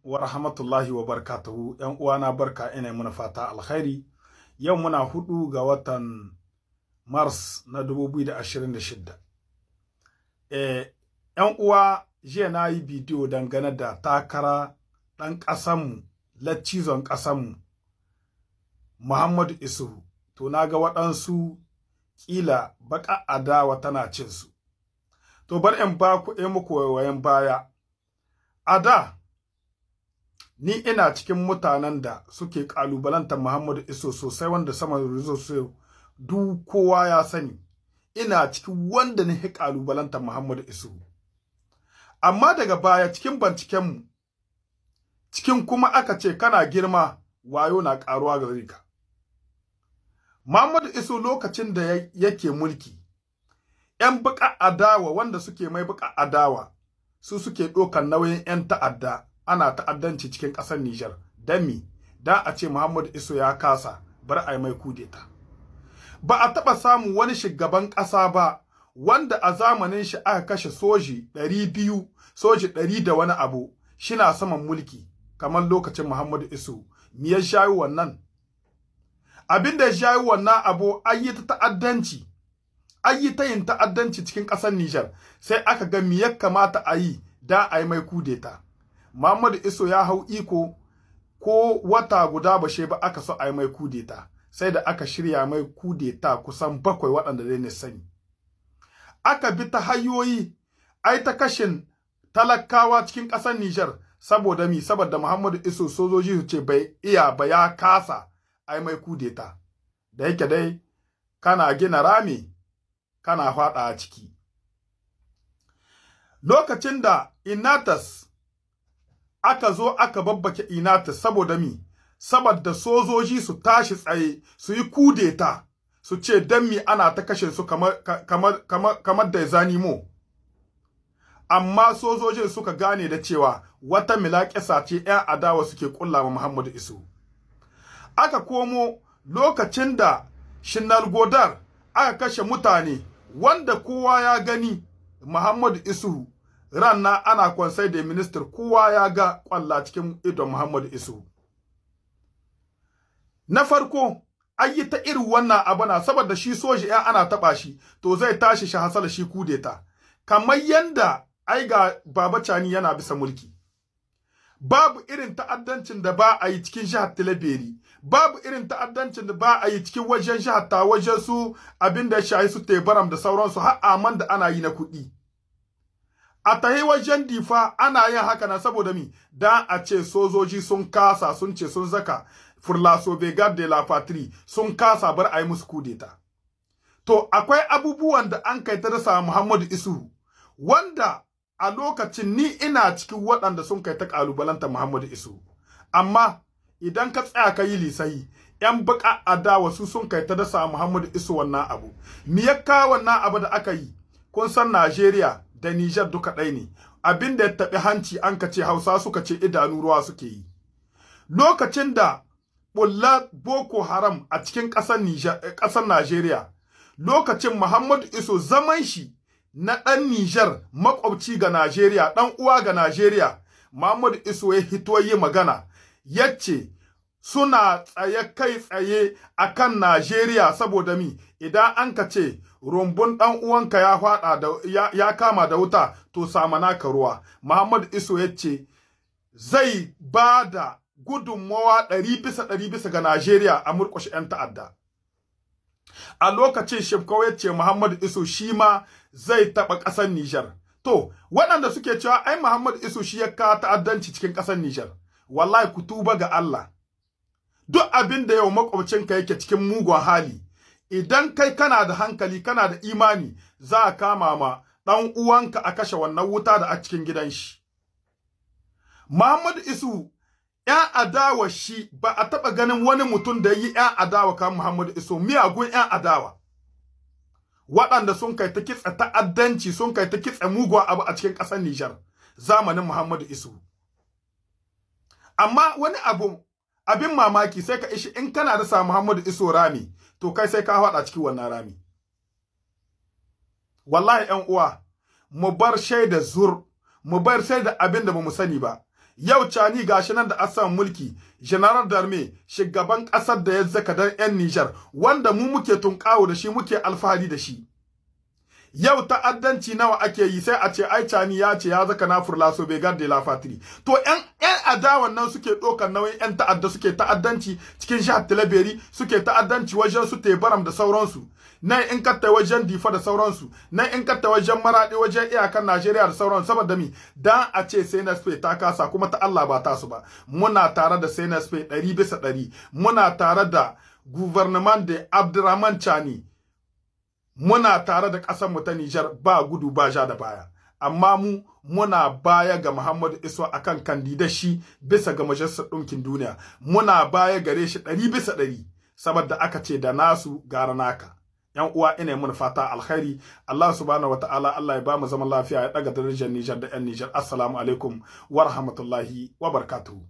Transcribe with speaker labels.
Speaker 1: Wa rahmatullahi wa barakatuhu. ‘Yan uwana, barka, ina muna fata alkhairi. Yau muna 4 ga watan Mars na 2026. ‘Yan uwa, jiya na yi bidiyo dangane da takara ɗan ƙasanmu, laccizon ƙasanmu, Muhammadu Isuhu. To, na ga waɗansu ƙila baƙa adawa tana cin su. To, bar in ba ku muku waiwayen baya. A da, ni ina cikin mutanen da suke ƙalubalantar Muhammadu Isuhu sosai, wanda sama sosai, duk kowa ya sani. Ina cikin wanda na hi ƙalubalantar Muhammadu Isuhu. Amma daga baya, cikin bincikenmu, cikin kuma aka ce kana girma, wayo na ƙaruwa gare ka. Muhammadu Isuhu, lokacin da yake mulki, ‘yan buƙa adawa wanda suke mai buƙa adawa, su suke ɗaukar nauyin ‘yan ta'adda, ana ta'addanci cikin ƙasar Nijar. Don mi? Dan a ce Muhammadu Isuhu ya kasa, bar a yi mai kudeta. Ba a taɓa samun wani shugaban ƙasa ba wanda a zamanin shi aka kashe soji 200, soji 100 da wani abu, shina saman mulki kamar lokacin Muhammadu Isuhu. Me ya shayi wannan? Abin da ya shayi wannan abu, an yi ta ta'addanci, an yi ta yin ta'addanci cikin ƙasar Nijar, sai aka ga me ya kamata a yi da a yi mai kudeta. Muhammadu Isuhu ya hau iko, ko wata guda bashe ba, aka so a yi mai kudeta. Sai da aka shirya mai kudeta kusan bakwai waɗanda dai ne sani. Aka bi ta hanyoyi, ai ta kashin talakawa cikin ƙasar Nijar, saboda mi? Saboda Muhammadu Isuhu, sojoji su ce bai iya ba, ya kasa, ai mai kudeta. Da yake dai kana gina rami kana faɗa a ciki. Lokacin da Inatas aka zo aka babbake Inatas, saboda mi? Saboda sojoji su tashi tsaye su yi kudeta, su ce dan mi ana ta kashe su kamar da zanimo. Amma sojojin suka gane da cewa wata milaƙisa ce 'yan adawa suke kulla wa Muhammadu Isuhu. Aka komo lokacin da Shinalgodar aka kashe mutane, wanda kowa ya gani, Muhammadu Isuhu ranna ana conseil des ministres, kowa ya ga kwalla cikin idon Muhammadu Isuhu. Na farko an yi ta irin wannan abana saboda shi soji ya ana taba shi, to zai tashi shi hasala shi kudeta. Kamar yanda ai ga Baba Cani yana bisa mulki. Babu irin ta'addancin da ba a yi cikin jihar Tillabéri, babu irin ta'addancin da ba a yi cikin wajen jihar ta wajen su abin da ya shahi su Tebaram da sauransu, har aman da ana yi na kuɗi. A tahi wajen Difa ana yin haka na, saboda mi? Dan a ce sojoji sun kasa, sun ce sun zaka pour la sauvegarde de la patrie, sun kasa, bar a yi musu kudeta. To, akwai abubuwan da an kai ta rasa Muhammadu Isuhu, wanda a lokacin ni ina cikin waɗanda sun kai ta ƙalubalanta Muhammadu Isuhu. Amma idan ka tsaya ka yi lisayi, ‘yan baƙa adawa su sun kai ta dasa Muhammadu Isuhu wannan abu. Me ya kawo wannan abu da aka yi? Kun san Najeriya da Nijar duka ɗaya ne. Abin da ya taɓi hanci, an ka ce Hausa suka ce idanu ruwa suke yi. Lokacin da bulla Boko Haram a cikin ƙasar Nijar, ƙasar Najeriya, lokacin Muhammadu Isuhu, zaman shi na ɗan Nijar, makwabci ga Najeriya, ɗan uwa ga Najeriya, Muhammadu Isuhu ya hito yi magana, yace suna tsaye kai tsaye akan Najeriya, saboda mi? Idan an ka ce rumbun ɗan uwanka ya faɗa da ya kama da wuta, to sama naka ruwa. Muhammadu Isuhu yace zai ba da gudunmawa 100% bisa ga Najeriya a murƙushe 'yan ta'adda. A lokacin Shibkau ya ce Muhammadu Isuhu shi ma zai taɓa ƙasar Nijar. To, waɗanda suke cewa ai Muhammadu Isuhu shi ya kawo ta'addanci cikin ƙasar Nijar, wallahi ku tuba ga Allah. Duk abin da yau makwabcinka yake cikin mugun hali, idan kai kana da hankali, kana da imani, za a kama ma ɗan uwanka a kashe wannan wuta da a cikin gidan shi. Muhammadu Isuhu, ‘yan adawa shi, ba a taɓa ganin wani mutum da yi ‘yan adawa kan Muhammadu Isuhu, miyagun ‘yan adawa, waɗanda sun kai ta kitsa ta'addanci, sun kai ta kitsa mugun abu a cikin ƙasar Nijar zamanin Muhammadu Isuhu. Amma wani abu abin mamaki, sai ka ishi in kana da sa Muhammadu Isuhu rami, to kai sai ka faɗa cikin wannan rami. Wallahi ‘yan uwa, mu bar shaida zur, mu bar shaida abin da bamu sani ba. Yau Tchiani gashi nan da asan mulki, General d'armée, shugaban ƙasar da ya zaka dan 'yan Nijar, wanda mu muke tunƙawo da shi, muke alfahari da shi. Yau ta'addanci nawa ake yi, sai a ce ai Tchiani ya ce ya zaka na pour la sauvegarde de la patrie. To ƴan adawan nan suke ɗaukar nauyin ƴan ta'adda, suke ta'addanci cikin jihar Tillabéri, suke ta'addanci wajen su Tebaram da sauransu. Nan in ka tai wajen Difa da sauransu, nan in ka tai wajen Maradi, wajen iyakan Najeriya da sauransu, saboda mi? Dan a ce CNSP ta kasa, kuma ta Allah ba ta su ba. Muna tare da CNSP 100%, muna tare da gouvernement de Abdurrahman Tchiani, muna tare da ƙasar mu ta Nijar, ba gudu ba ja da baya. Amma mu muna baya ga Muhammadu Isuhu akan candidat shi bisa ga Majalisar Ɗinkin Duniya. Muna baya gare shi 100%, saboda aka ce da nasu gara naka. Yan uwa, ina mun fata alkhairi. Allah subhanahu wataala, Allah ya ba mu zaman lafiya, ya daga darajar Nijar da yan Nijar. Assalamu alaikum wa rahmatullahi wa barakatuhu.